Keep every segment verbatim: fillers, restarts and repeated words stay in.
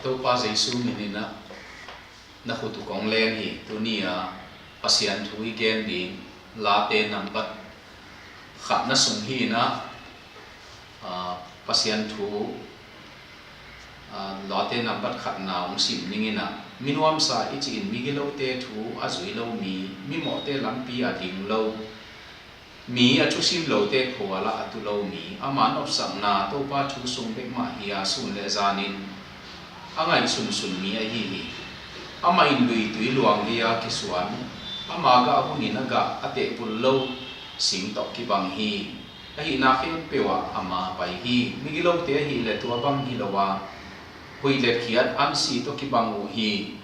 Topa Jesu min in ah na khut uh kong len hi. Tuni a Pasian thu i gen ding Late nambat khatna sung hi in ah, aa, Pasian thu, aa, Late nambat khatna hong sim ning in ah, minuamsa i cih in migilote thu a zui lo mi, mimawhte lampi a ding lo mi, a thusim lote phualah a tu lo mi, ama nopsakna Topa thu sung bek mah hi a, sun le zanin a ngaihsunsun mi ahi hi. Amah in luitui luang gei-a kisuan, ama gah hunin a gah a tehpul lo sing tawh kibang hi. Ahihna khempeuh ah ama pai hi. Migilote ahih leh tua bang hi lo a, huih le khiat ansi tawh kibang uh hi.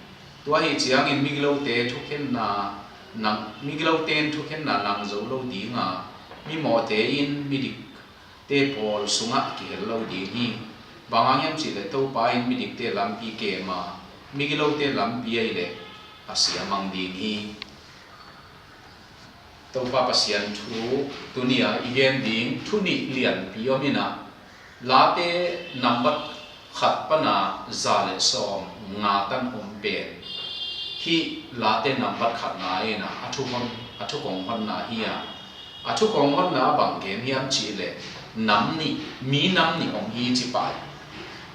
Tua ahih ciangin migilote thukhenna nang, migilote in thukhenna nang zo lo ding a, mimawhte in midikte pawl sungah kihel lo ding hi. Bang hang hiam cih leh Topa in midikte lampi kem a, migilote lampi ahih leh a siamang ding hi. Topa Pasian thu tuni a i gen ding thu nih lianpi om in ah, Late nambat khat pan a za le sawm nga tan om pen hih Late nambat khatna in ah a thu hon, a thu kong honna hi a, a thu kong honna a bang gen hiam cih leh nam nih, mi nam nih om hi ci pai.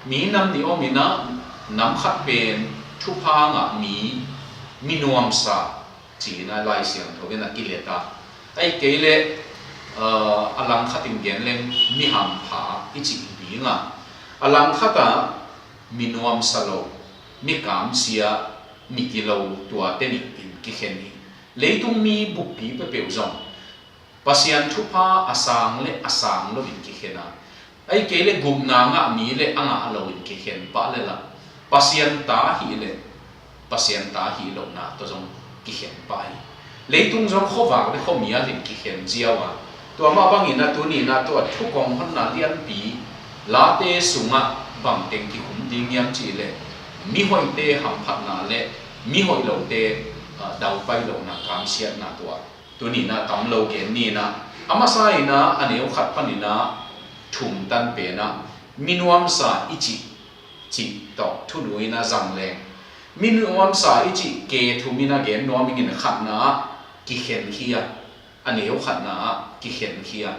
Mi nam nih om in ah, nam khat pen thupha ngah mi, minuamsa ci-in a Lai Siangtho in a kilet a, ahih kei leh, aa, a langkhat in gen leng mi hampha i cih ding a, a langkhat ah mi nuamsa lo, mi kamsia, mi gilo, tuate nih in kikhen hi. Leitung mi buppi peuhpeuh zong Pasian thupha a sang le a sang lo in kikhen a, ahih kei leh gupna ngah mi le a ngah lo in kikhen pah lel a, Pasian ta hih leh Pasian ta hih lohna tawh zong kikhen pah hi. Leitung zong khuavak le khuamial in kikhen ziau a, tua mah bangin a tuni in a tua thu kong honna lianpi Late sungah bangteng kikhum ding hiam cih leh mihoihte hamphatna le mihoih lote, ah, daupai lohna, kamsiatna tua. Tuni in a tam lo gen ni in a, a masa in a, a neu khat pan in a thum tan pen a, minuamsa i cih, cih tawh thulu in a zang leng, minuamsa i cih ke thum in a gen nuam ing in, khatna ah kikhenkhia, a neu khatna ah kikhenkhia.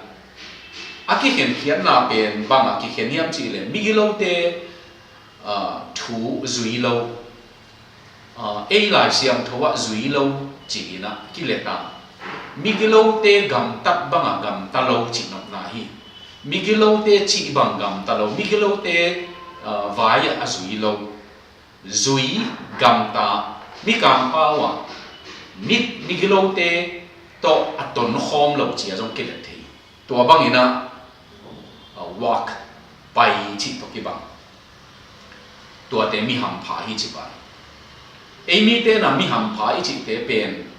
A kikhenkhiatna pen bang a kikhen hiam cih leh migilote, ah, thu zui lo, ah, ei Lai Siangtho ah zui lo ci-in a kilet a, migilote gamtat bang a gamta lo cih nopna hi. Migilote cih bang gamta lo, migilote, ah, vai ah a zui lo. Zui, gamta, Mikang pau ah mi, migilote tawh a tonkhawm lo ci a zong kilet thei. Tua bangin a, ah, walk, pai cih tawh kibang. Tuate mi hampha hi ci pai. Ei mite in a mi hampha i cihte pen,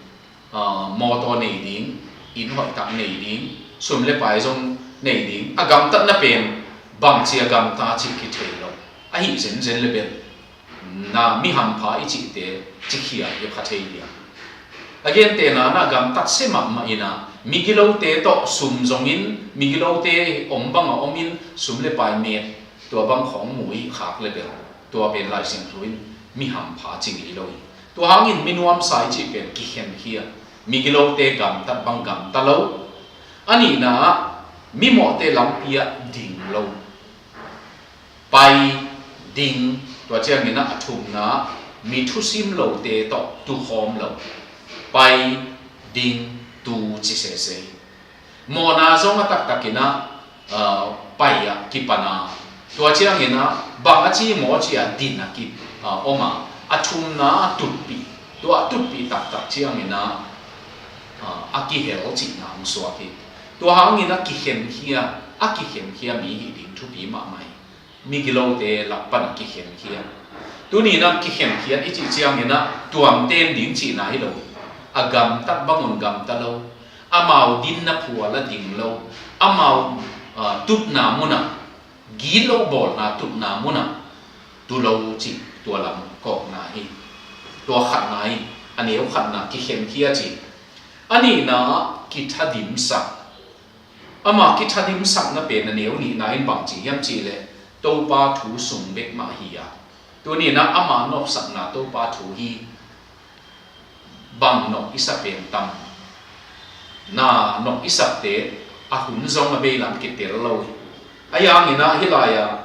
ah, mawtaw nei ding, inn hoihtak nei ding, sum le pai zong nei ding, a gamtatna pen bangci a gamta cih kithei lo. Ahi zenzen le bel na mi hampha i cihte cikhia hi kha thei ding. A gentehna in a gamtat se mahmah in a, migilote tawh sum zongin, migilote om bang a omin, sum le pai met, tua bang khawng mu i khak le bel, tua pen Lai Siangtho in mi hampha ci ngei lo hi. Tua hangin minuamsa i cih pen kikhenkhia, migilote gamtat bang gamta lo. A nihna ah mimawhte lampi ah ding lo. Pai, ding, tua ciangin a thumna ah mi thusim lote tawh tukhawm lo. Pai, ding, tu ci sese. Mawhna zong a taktakin a, ah, pai ah kipan a, tua ciangin a bang a ci maw ci a din a ki, ah, om a, a thumna a tutpih, tua a tutpih taktak ciangin a, ah, a kihel cihna hong suak hi. Tua hangin a kikhenkhia, a kikhenkhia mi hih ding thupi mahmah hi. Migilote lak pan a kikhenkhia. Tuni in a kikhenkhiat i cih ciangin a tuamten ding cihna hi lo. A gamtat bangun gamta lo. Amau dinna phual a ding lo. Amau, ah, tutna mun ah, gilo bawlna tutna mun ah tu lo cih tua lam kawkna hi. Tua khatna hi. A neu khatna kikhenkhia ci. A nihna ah kithadimsak. Ama kithadimsakna pen a neu nihna in bang ci hiam cih leh Topa thu sung bek mah hi a, Tuni-in ah ama nopsakna Topa thu hi. Bang nop i sa pen tam? Na nop i sakte a hun zong a veilam kitel lo hi. Ahi hangin ah hih lai-ah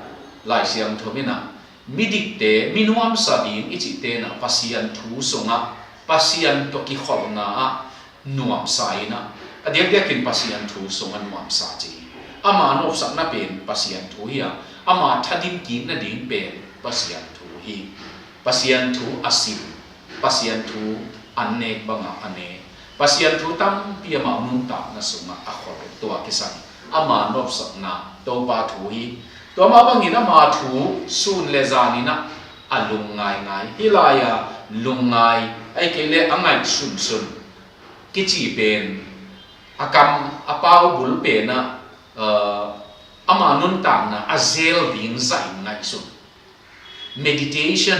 Lai Siangtho in ah midikte, mi nuamsa ding i cihte in ah Pasian thu sungah Pasian tawh kikholhna ah nuamsa in ah, a diakdiakin Pasian thu sungah nuamsa ci hi. Ama nopsakna pen Pasian thu hi a, ama thadim kik nading pen Pasian thu hi. Pasian thu a sim, Pasian thu an nek bangah a ne, Pasian thu tampi amau nuntakna sungah a khol, tua kisam ama nopsakna Topa thu hi. Tua mah bangin ama thu sun le zanin ah a lungngaingai. Hih lai-ah lungngai, ahih kei leh a ngaih sunsun kici pen, a kam a pau bul pen ah, aa, ama nuntakna a zel ding zahin ngaihsun. Meditation,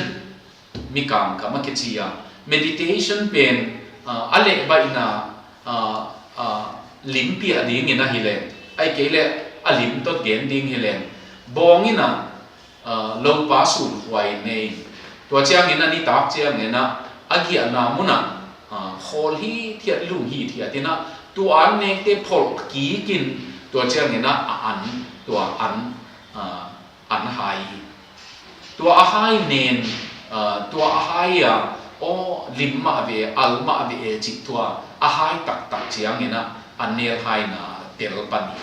Mikang kam a kici a, meditation pen, aa, a lehbaihna, aa, aa, limpiah dingin ahi leng, ahih kei leh a lim tawh gen ding hi leng, bawng in ah, aa, lopa sun khuai nei. Tua ciangin a nitak ciangin ah a giahna munah, aa, khawl hithiat, lung hithiat in ah tua an nekte pholh kikin, tua ciangin ah a an, tua an, aa, an hai hi. Tua a hai nen, aa, tua a hai a, aw, lim mah ve, al mah ve e cih tua a hai taktak ciangin ah a nelhaina tel pan hi.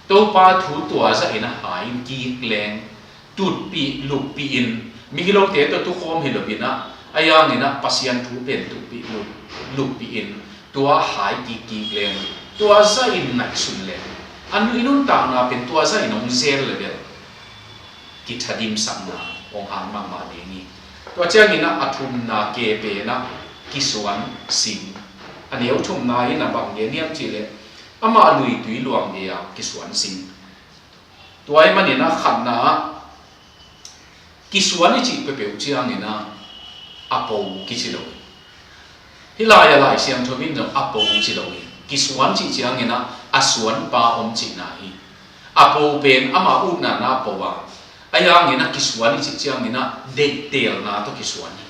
Topa thu tua zahin a hai in kik leng, tutpih lukpih in, migilote tawh tukhawm hi lo in ah, ahi hangin ah Pasian thu pen tutpih luk, lukpih in, tua hai kikkik leng, tua zahin ngaihsun leng, a nu i nuntakna pen tua zahin hong zel le bel kithadimsakna hong hang mahmah ding hi. Tua ciangin ah a thumna ke pen ah kisuan sing. A neu thumna in ah bang gen hiam cih leh, amah luitui luang gei-a kisuan sing. Tua ahih manin ah khatna ah kisuan i cih peuhpeuh ciangin ah a po kici lo hi. Hih lai-ah Lai Siangtho in zong a po ci lo hi. Kisuan cih ciangin ah a suanpa om cihna hi. A po pen ama utna na po a, ahi hangin ah kisuan i cih ciangin ah deihtelna tawh kisuan hi.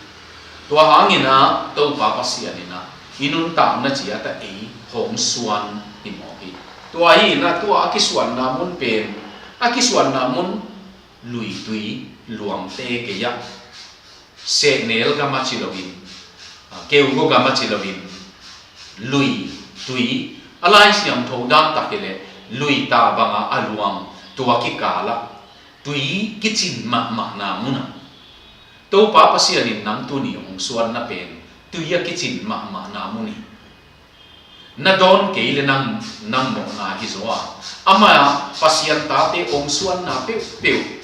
Tua hangin ah Topa Pasian in ah i nuntakna ciat ah ei hong suan hi mawk hi. Tua hi in ah tua a kisuanna mun pen, a kisuanna mun luitui luangte gei-ah, sehnel gam a ci loin, a, keugaw gam a ci loin, luitui, a Lai Siangtho dan tak hi leh luita bangah a luang, tua kikal ah tui kicin mahmahna mun ah, Topa Pasian in nang tuni hong suanna pen tui a kicin mahmahna mun hi. Na dawn kei le nang, nang mawhna hi zaw a, amah Pasian tate hong suanna peuhpeuh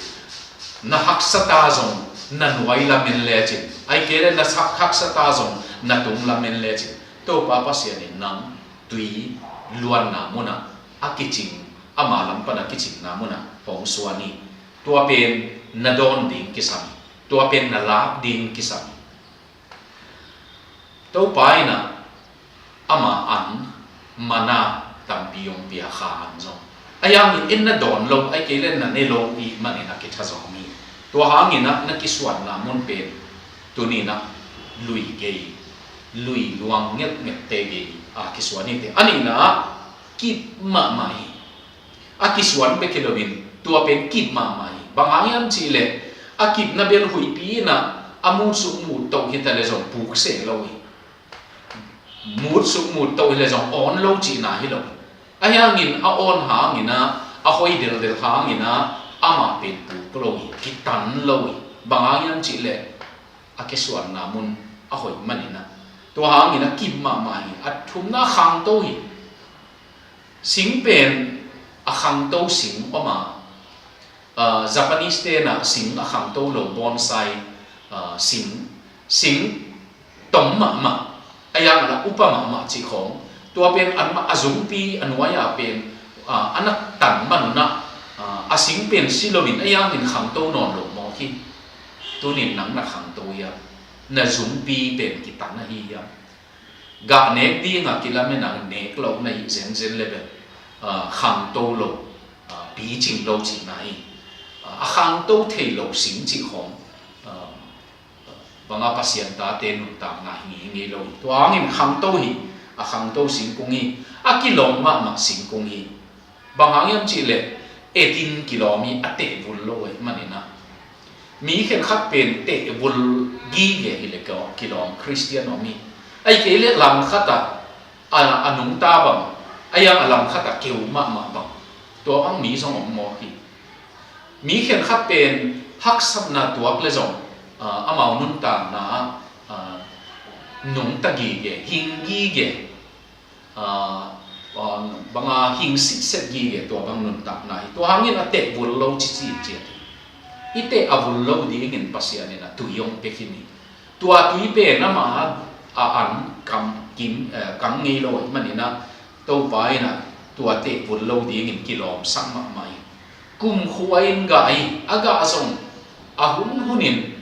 na haksa ta zong na nuai lam en lecin, ahih kei leh na sak haksa ta zong na tung lam en lecin, Topa Pasian in nang tui luanna mun ah a kicing, ama lam pan a kicinna mun ah hong suan hi. Tua pen na dawn ding kisam hi. Tua pen na lak ding kisam hi. Topa in ah ama an, mana tampi hong pia, kha an zong. Ahi hangin en na dawn lo, ahih kei leh na ne lo i hih manin a kithazawm hi. Tua hangin ah na kisuanna mun pen tuni-in ah lui gei, lui luang ngelhngelhte gei a kisuan hi teh. A nihna ah kip mahmah hi. A kisuan bek hi loin tua pen kip mahmah hi. Bang hang hiam cih leh a kipna bel huihpi in ah a mutsuk muttoh hi ta leh zong puk seh lo hi. Mutsuk muttoh hi leh zong awn lo cihna hi lo. Ahi hangin a awn hangin ah, a hoi deldel hangin ah amah pen puk lo hi, kitan lo hi. Bang hang hiam cih leh a kisuanna mun a hoih manin ah. Tua hangin a kip mahmah hi. A thumna khangto hi. Sing pen a khangto sing om a, ah, Japanese te in ah sing a khangto lo, bonsai, ah, sing, sing tom mahmah, a yang a upa mahmah cih khawng. Tua pen a, a zungpi a nuai-a pen, ah, a na tan man un ah, ah, a sing pen si loin a yangin khangto nawn lo mawk hi. Tunin nang na khangto hiam? Na zungpi pen kitan ahi hiam? Gah nek ding a kilamen a nek lo na hih zenzen le bel, ah, khangto lo, ah, picing lo cihna hi. Ah, a khangto thei lo sing cih khawng, ah, banga Pasian tate nuntakna hi ngei ngei lo hi. Tua hangin khangto hi, a khangto singkung hi, a kilawm mahmah singkung hi. Bang hang hiam cihleh, etin kilawm hi, a tehvul lo ahih maninah. Mi khenkhat pen tehvul gige hileh kilawm Khristian om hi. Ahih kei leh langkhatah a, a nungta bang, a yang a langkhatah keu mahmah bang, tua bang mi zong om mawk hi. Mi khenkhat pen haksatna tuak le zong, a, amau nuntakna ah, a, nungta gige, hing gige, a, a, banga hing sitset gige, tua bang nuntakna hi. Tua hangin a tehvul lo cici ciat hi. I teh a vul lo dingin Pasian in a tui hong pia khin hi. Tua tui pen amah a an kam kim, eh, kam ngei lo ahih maninah Topa inah tua tehvul lo dingin kilawmsak mahmah hi. Kumkhua in gah hi, a gah zong a hun hunin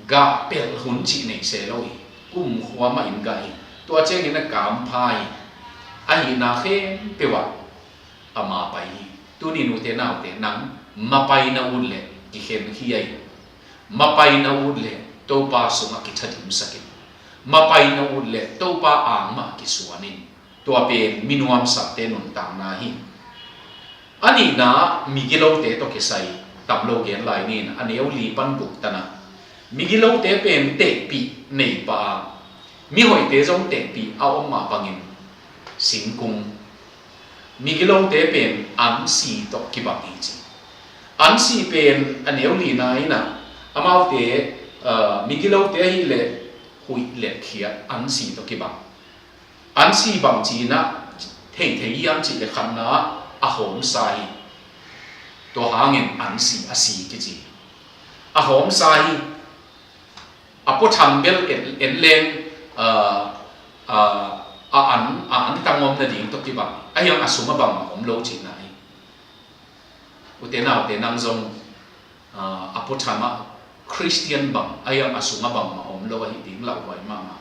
gah pelh hun cih nei se lo hi. Kumkhua mahin gah hi. Tua ciangin a kampha hi. Ahihna khempeuh ah a mapai hi. Tuni nute naute, nang mapai na ut leh kikhen hi a hi. Mapai na ut leh Topa sungah kithadimsak in. Mapai na ut leh Topa angmah kisuan in. Tua pen mi nuamsate nuntakna hi. A nihna migilote tawh kisai tam lo gen lai ning, a neu li pan guk tanah. Migilote pen tehpih nei pah a, mihoihte zong tehpih a om mah bangin singkung. Migilote pen ansi tawh kibang hi ci. Ansi pen a neu lina inah, amaute, ah, migilote ahih leh huih letkhiat ansi tawh kibang. Ansi bang cinah theithei hiam cihleh khatna a hawmsa hi. Tua hangin ansi a si kici. A hawmsa hi. A puatham bel en, en leng, ah, ah, a an, a antang om nading tawh kibang. A hiang a sungah bangmah om lo cihna hi. Ute naute, nang zong, ah, a puathamah Khristian bang, a hiang a sungah bangmah om lo ahi ding lauhuai mahmah.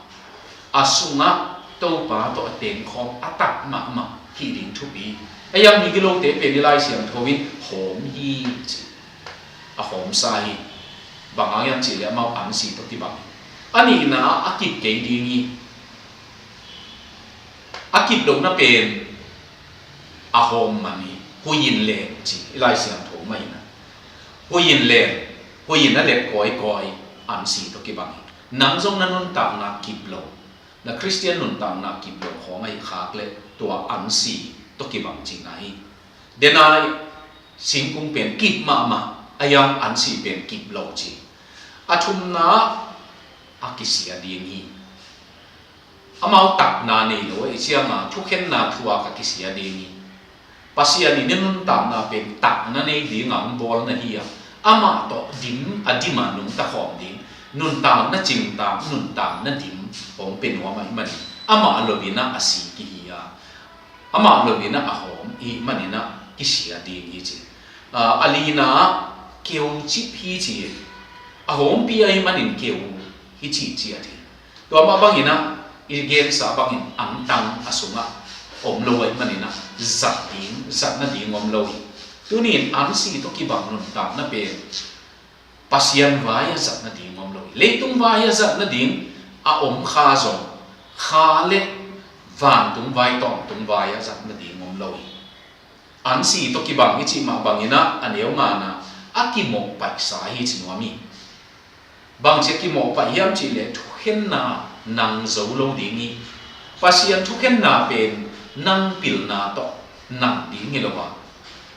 A sungah Topa tawh a tengkhawm a tak mahmah hi ding thupi. A hiang migilote pen i Lai Siangtho in hawm hi ci. A hawmsa hi. Bang hang hiam cihleh amau ansi tawh kibang. A nihna a kip kei ding hi. A kip lohna pen a hawm man hi. Huih in leng ci, i Lai Siangtho mah inah. Huih in leng, huih in a let kawikawi, ansi tawh kibang hi. Nang zong na nuntakna kip lo, na Khristian nuntakna kip lo khawng ahi khak leh tua ansi tawh kibang cihna hi. Denai singkung pen kip mahmah, a hiang ansi pen kip lo ci. A thumna a kisia ding hi. Amau takna nei lo ahih cianga thukhenna thuak a kisia ding hi. Pasian in i nuntakna pen takna nei dinga hong bawl na hi a, amah tawh dim a dima nungta khawm ding, nuntakna cingtak, nuntakna dim hong pia nuam ahih manin amah loinah a si kihi a, amah loinah a hawm ahih maninah kisia ding hi ci. Ah, a lina keu cip hi ci. A hawmpi ahih manin keu hi ci ciat hi. Tua mah banginah i gensa bangin antang a sungah om lo ahih maninah zat ding, zat nading om lo hi. Tunin ansi tawh kibang nuntakna pen Pasian vai a zat nading om lo hi. Leitung vai a zat nading a om kha zong, kha le vantung vai, tawntung vai a zat nading om lo hi. Ansi tawh kibang i cih mah banginah a neu ngana a kimawh paihsa hi ci nuam hi. Bangci a kimawh paih hiam cihleh thukhenna nang zo lo ding hi. Pasian thukhenna pen nang pilna tawh nang ding hi lo a,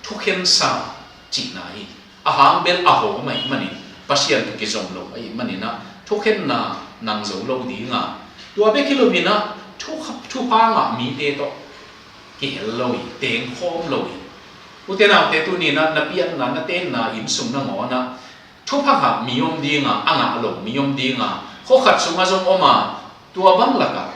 thukhensa cihna hi. A hang bel a hawm ahih manin, Pasian tawh kizom lo ahih maninah thukhenna nang zo lo dinga, tua bek hi loinah thu, thupha ngah mite tawh kihel lo hi, tengkhawm lo hi. Ute naute, tuninah na pianna, na tenna, inn sung nangawnah thupha ngah mi om dinga, a ngah lo mi om dinga, khuakhat sungah zong om a, tua bang lakah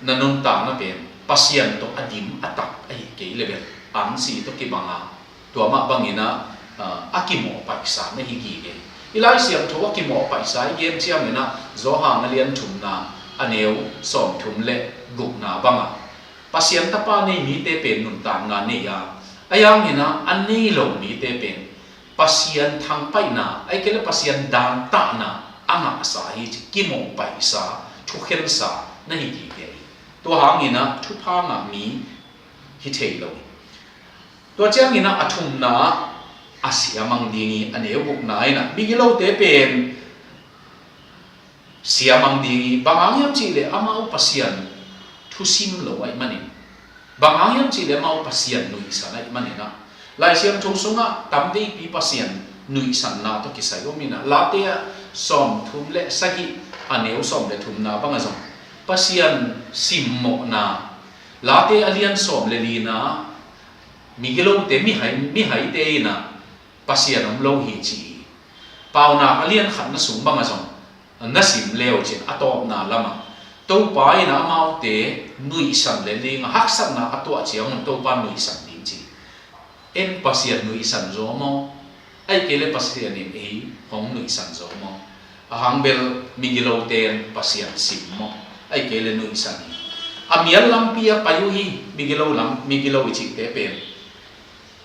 na nuntakna pen Pasian tawh a dim a tak ahi kei le bel ansi tawh kibanga, tua mah banginah, ah, a kimawh paihsa na hi gige. I Lai Siangtho a kimawh paihsa i gen cianginah Johan a lian thumna a neu sawmthum le gukna banga Pasian Tapa nei mite pen nuntakna nei a, a hianginah a nei lo mite pen Pasian thangpaihna, ahih kei le Pasian dantahna a ngahsa hi ci, kimawh paihsa, thukhensa na hi kik hi. Tua hangin ah thupha ngah mi hi thei lo hi. Tua ciangin ah a thumna ah a siamang ding hi. A neu gukna in ah migilote pen siamang ding hi. Bang hang hiam cihleh amau Pasian thusim lo ahih manin, bang hang hiam cihleh amau Pasian nuihsan ahih manin ah, Lai Siangtho sungah tam veipi Pasian nuihsanna tawh kisai om in ah, Late ah sawmthum le sagih, a neu sawm le thumna bangah zong Pasian simmawhna, Late a lian sawm le lina, migilote, mihai, mihaite in ah Pasian om lo hi ci hi. Paunak a lian khatna sung bangah zong na sim le uh cin, a tawpna lamah Topa in ah amaute nuihsan le ling a, haksatna a tuah ciangun Topa nuihsan ding ci. En Pasian nuihsan zaw maw? Ahih kei leh Pasian in ei hong nuihsan zaw maw? A hang bel migilote in Pasian sim maw? Ahih kei leh nuihsan hi. A mial lampi a pai uh hi. Migilo lam, migilo i cihte pen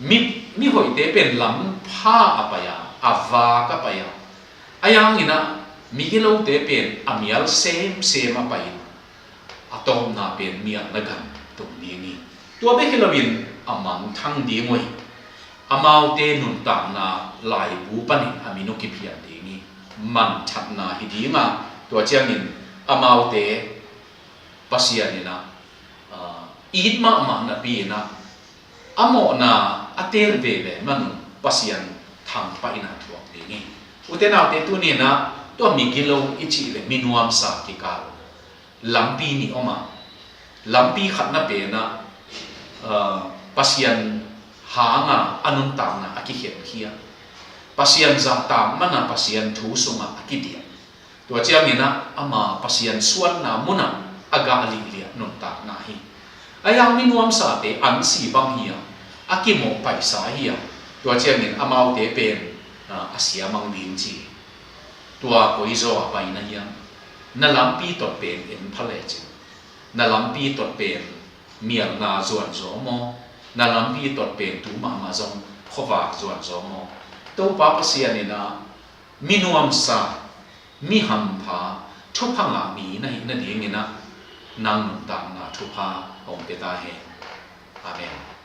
mi, mihoihte pen lam pha a pai a, a vak a pai a, a hangin ah migilote pen a mial semsem a pai in, a tawpna pen mial na gan tung ding hi. Tua bek hi loin a mangthang ding uh hi. Amaute nuntakna laibu panin a min uh kiphian ding hi. Manthatna hi ding a, tua ciangin amaute Pasian in ah, ah, it mahmah napi in ah, a mawhna a teel veve man un Pasian thangpaihna thuak ding hi. Ute naute, tuni in ah tua migilo i cih le minuamsa kikal lampi nih om a, lampi khatna pen ah, ah, Pasian hanga a nuntakna a kikhenkhia, Pasian zahtak man a Pasian thu sungah a kidiah. Tua ciangin ah ama Pasian suanna munah a gah lihliah nuntakna hi. A hang minuamsate an si bang hi a, a kimawh paihsa hi a, tua ciangin amaute pen, ah, a siamang ding ci. Tua koi zaw a pai na hiam? Na lampi tot pen en pha lecin, na lampi tot pen mialna zuan zaw maw? Na lampi tot pen tu mahmah zong khuavak zuan zaw maw? Topa Pasian in ah minuamsa, mi hampha, thupha ngah mi na hih nadingin ah nang nuntakna thupha hong pia ta hen. Amen.